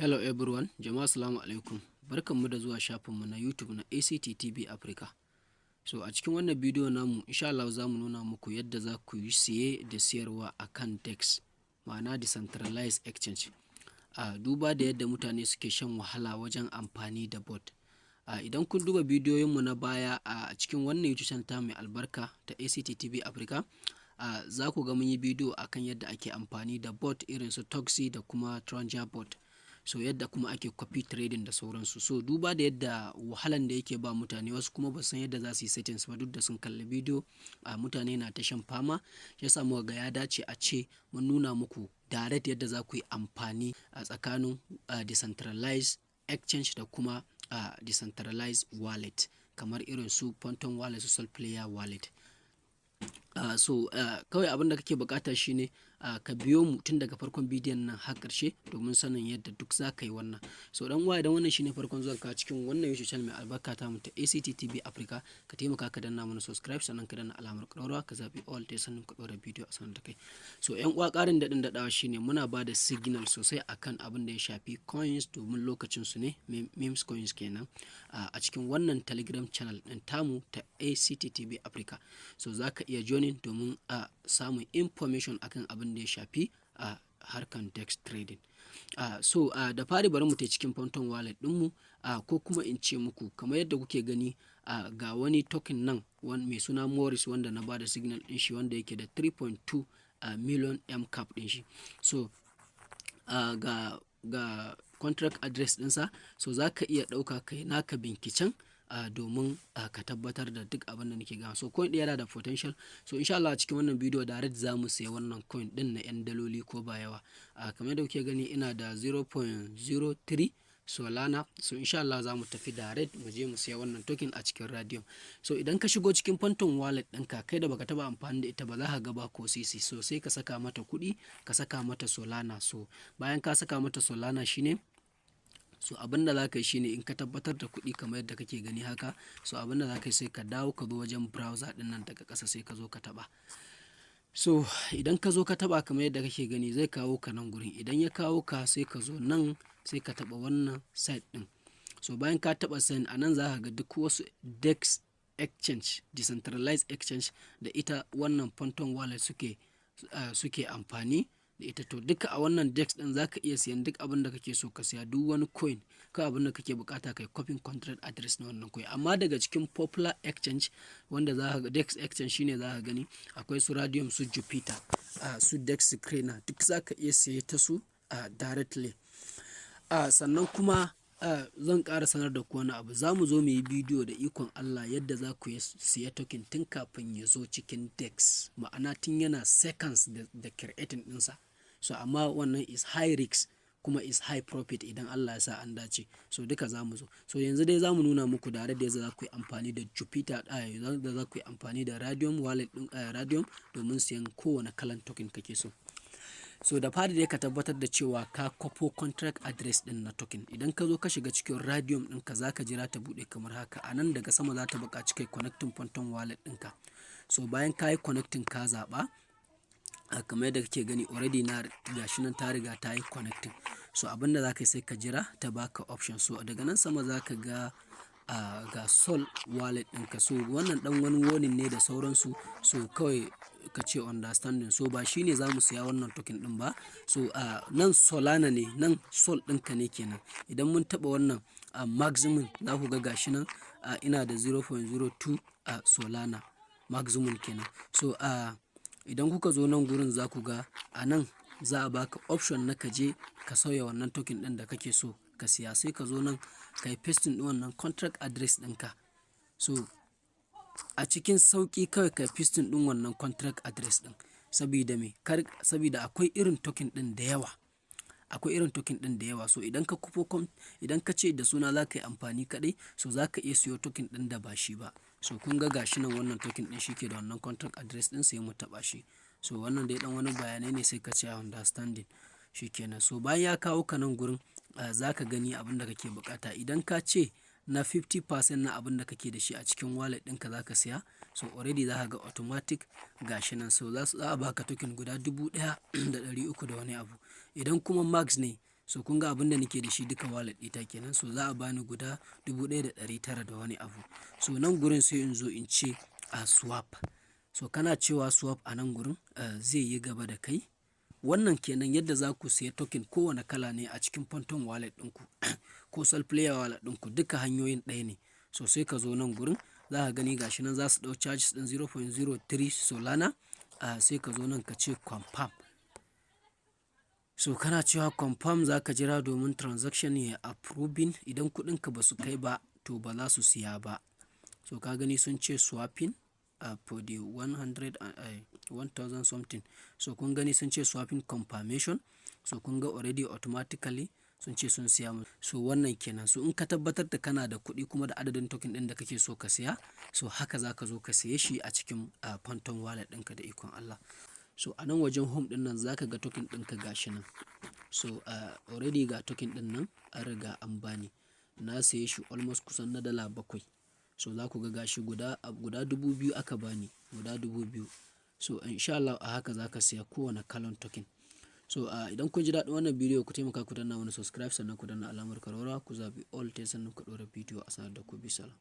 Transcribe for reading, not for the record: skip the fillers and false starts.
Hello everyone, jama'a, salamu alaikum. Barkanmu da zuwa shafinmu na YouTube na ACT TV Africa. So a cikin wannan bidiyo namu, insha Allah, za mu nuna muku yadda za ku yi siye da siyarwa a kan DEX, ma'ana Decentralized Exchange. A duba da yadda mutane suke shan wahala wajen amfani da bot. A idan kun duba bidiyoyinmu na baya a cikin wannan YouTube channel ta mai albarka ta ACT TV Africa, za ku ga mun yi bidiyo akan yadda ake amfani da bot irin su Toxi da kuma Tranja bot. So yadda kuma ake copy trading da sauransu. So duba da yadda wahalan da yake ba mutane, wasu kuma ba san yadda za su yi settings ba duk da sun kalli bidiyo, a mutane na ta shan fama, ya sa muka ga ya dace a ce mun nuna muku direct yadda za ku yi amfani a tsakanin decentralized exchange da kuma decentralized wallet kamar irin su Phantom Wallet, su Solflare Wallet. So kawai abin da kake bukata shine ka biyo mu tun daga farkon bidiyon nan har ƙarshe domin sanin yadda duk za ka yi wannan. So dan uwa, idan wannan shine farkon zuwan ka cikin wannan YouTube channel mai albarka ta mu ta ACT TV Africa, ka taimaka ka danna mana subscribe, sannan ka danna alamar ƙararrawa, ka zabi all ta sannan ka ɗora bidiyo a sanar da kai. So yan uwa, ƙarin daɗin daɗawa shine muna ba da signal sosai akan abin da ya shafi coins, domin lokacin su ne, memes coins kenan, a cikin wannan Telegram channel ɗin tamu ta ACT TV Africa. So za ka iya joining domin a samun information akan abin da ya shafi a harkan DEX trading. So da fari bari mu tai cikin Phantom Wallet ɗinmu, ko kuma in ce muku, kamar yadda kuke gani, ga wani token nan mai suna Morris wanda na bada signal ɗin shi, wanda yake da 3.2 million M cap ɗin shi. So ga contract address ɗinsa. So za ka iya ɗauka kai naka binkicen domin ka tabbatar da duk abin da nake gama. So coin ɗin yana da potential. So insha Allah, a cikin wannan bidiyo direct za mu siya wannan coin ɗin na 'yan daloli ko ba yawa. Kamar yadda kuke gani, ina da 0.03 Solana. So insha Allah za mu tafi direct mu je mu siya wannan token a cikin Raydium. So idan ka shigo cikin Phantom Wallet ɗinka, kai da baka taba amfani da ita ba, za ka ga ba ko sisi. So sai ka saka mata kuɗi, ka saka mata Solana. So bayan ka saka mata Solana shine, so abin da za ka yi shine, in ka tabbatar da kuɗi kamar yadda kake gani haka, so abin da za ka yi, sai ka dawo ka zo wajen browser ɗin nan daga ƙasa, sai ka zo ka taɓa. So idan ka zo ka taɓa kamar yadda kake gani, zai kawo ka nan gurin. Idan ya kawo ka, sai ka zo nan, sai ka taɓa wannan site ɗin. So bayan ka taɓa site, a nan za ka ga duk wasu DEX exchange, decentralized exchange, da ita wannan Phantom Wallet suke amfani da ita. To duka a wannan DEX ɗin za ka iya siyan duk abin da kake so ka siya, duk wani coin. Kawai abin da kake bukata, kai copying contract address na wannan coin. Amma daga cikin popular exchange wanda za ka ga DEX exchange shine za ka gani akwai su Raydium, su Jupiter, su DEX Screener, duk za ka iya siye ta su directly. Sannan kuma zan ƙara sanar da ku wani abu. Za mu zo mu yi bidiyo da ikon Allah yadda za ku siya token tun kafin ya zo cikin DEX, ma'ana tun yana seconds da creating ɗinsa. So amma wannan is high risk kuma is high profit idan Allah ya sa an dace. So duka za mu zo. So yanzu dai za mu nuna muku da yadda za ku yi amfani da Jupiter, da za ku yi amfani da Raydium wallet ɗin, Raydium, domin siyan kowane kalan token kake so. So da fari dai ka tabbatar da cewa ka kwafo contract address ɗin na token. Idan ka zo ka shiga cikin Raydium ɗinka, za ka jira ta buɗe kamar haka. A nan daga sama za ta buƙaci kai connecting Phantom Wallet ɗinka. So bayan ka yi connecting, ka zaɓa, kamar yadda kake gani, already na gashi nan ta riga ta yi connecting. So abin da za ka yi, sai ka jira ta baka option. So daga nan sama za ka ga ga Sol wallet ɗinka. So wannan ɗan wani warning ne da sauransu. So kawai ka ce understanding. So ba shi ne za mu siya wannan token ɗin ba. So nan Solana ne, nan Sol ɗinka ne kenan. Idan mun taɓa wannan maximum, za ku ga gashi nan, ina da 0.02 a Solana maximum kenan. So idan kuka zo nan gurin, za ku ga a nan za a baka option na ka je ka sauya wannan token ɗin da kake so ka siya. Sai ka zo nan ka yi pasting ɗin wannan contract address ɗinka. So a cikin sauƙi kawai ka yi pasting ɗin wannan contract address ɗin. Sabida me? Kar, sabida akwai irin token ɗin da yawa. Akwai irin token ɗin da yawa. So idan ka kwafo, idan ka ce da suna za ka yi amfani kaɗai, so za ka iya siyo token ɗin da ba shi ba. So kun ga gashi nan, wannan token ɗin shi ke da wannan contract address ɗin, sai mu taɓa shi. So wannan dai ɗan wani bayanai ne, sai ka ce understanding, shi kenan. So bayan ya kawo ka nan gurin, za ka gani abin da kake buƙata. Idan ka ce na 50% na abin da kake da shi a cikin wallet ɗinka za ka siya, so already za ka ga automatic gashi nan. So za a baka token guda 1,300 da wani abu. Idan kuma max ne So kun ga abin da nake da shi duka wallet ɗita kenan. So za a bani guda 1,900 da wani abu. So nan gurin sai in zo in ce a swap. So kana cewa swap a nan gurin, zai yi gaba da kai. Wannan kenan yadda za ku siya token kowane kala ne a cikin Phantom wallet ɗinku ko Solflare wallet ɗinku, duka hanyoyin ɗaya ne. So sai ka zo nan gurin, za ka gani gashi nan za su ɗau charges ɗin 0.03 Solana. Sai ka zo nan ka ce confirm. So kana cewa confirm, za ka jira domin transaction ya approving. Idan kuɗinka ba su kai ba, to ba za su siya ba. So ka gani sun ce swapping for the 100, 1000 something. So kun gani sun ce swapping confirmation. So kun ga already automatically sun ce sun siya mu. So wannan kenan. So in ka tabbatar da kana da kuɗi kuma da adadin token ɗin da kake so ka siya, so haka za ka zo ka siye shi a cikin Phantom wallet ɗinka da ikon Allah. So a nan wajen home ɗin nan za ka ga token ɗinka gashi nan. So already ga token ɗin nan an riga an bani. Na siye shi almost kusan na dala 7. So za ku ga gashi guda 2,000 aka bani, guda 2,000. So in sha Allah a haka za ka siya kowane kalan token. So idan kun ji daɗin wannan bidiyo, ku taimaka ku danna mana subscribe, sannan ku danna alamar kararrawa, ku zaɓi all, sannan ku ɗora bidiyo a sanar da ku. Bisalam.